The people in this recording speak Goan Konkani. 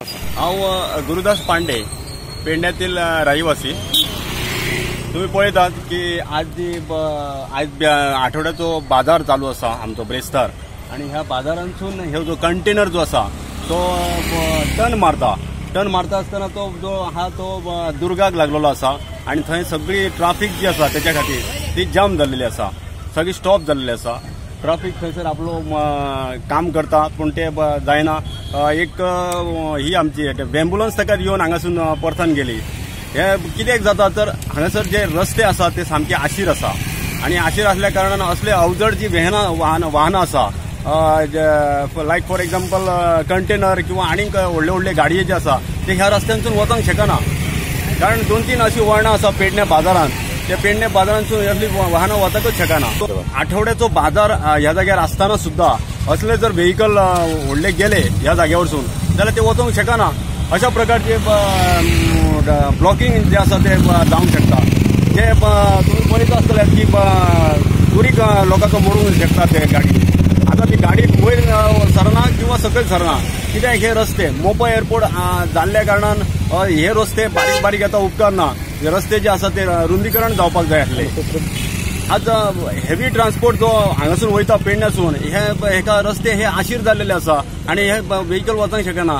हांव गुरुदास पांडे, पेडण्यातील रहिवासी. तुम्ही पळयतात की आज जी आज आठवड्याचो बाजार चालू आसा आमचो ब्रेस्तार, आनी ह्या बाजारांतसून ह्यो जो कंटेनर जो आसा तो टर्न मारता. टर्न मारता आसतना तो जो आहा तो दुर्गाक लागलेलो आसा आनी थंय सगळी ट्राफीक जी आसा तेच्या खातीर ती जाम जाल्लेली आसा, सगळी स्टॉप जाल्लेली आसा. ट्राफीक थंयसर आपलो काम करता पूण ते जायना. एक ही आमची एम्बुलन्स ताका येवन हांगासून परतून गेली. हे कित्याक जाता तर हांगासर जे रस्ते आसा ते सामके आशीर आसा आनी आशीर आसल्या कारणान असले अवजड जी वाहनां आसा, लायक फॉर एग्जाम्पल कंटेनर किंवा आनीक व्हडले व्हडले गाडये जे आसा ते ह्या रस्त्यांतसून वचोंक शकना. कारण 2-3 अशी वळणां आसा पेडणे बाजारांत, त्या पेडणे बाजारांतसून असली वाहनां वचकच शकना. आठवड्याचो बाजार ह्या जाग्यार आसतना सुद्दां असले जर व्हेकल व्हडले गेले ह्या जाग्यावरसून जाल्यार ते वचोंक शकना. अशा प्रकारचे ब्लॉकिंग जे आसा ते जावंक शकता. जे तुमी पळयता आसतले की दुरीक लोकांचो मोडूंक शकता ते गाडी. आतां ती गाडी वयर सरना किंवा सकयल सरना, कित्याक हे रस्ते मोपा एअरपोर्ट जाल्ल्या कारणान हे रस्ते बारीक बारीक आतां उपकारना. हे रस्ते जे आसा ते रुंदीकरण जावपाक जाय आसले. आज हेवी ट्रान्सपोर्ट जो हांगासून वयता पेडण्यासून हे हेका रस्ते हे आशीर जाल्लेले आसा आनी हे व्हेकल वचोंक शकना.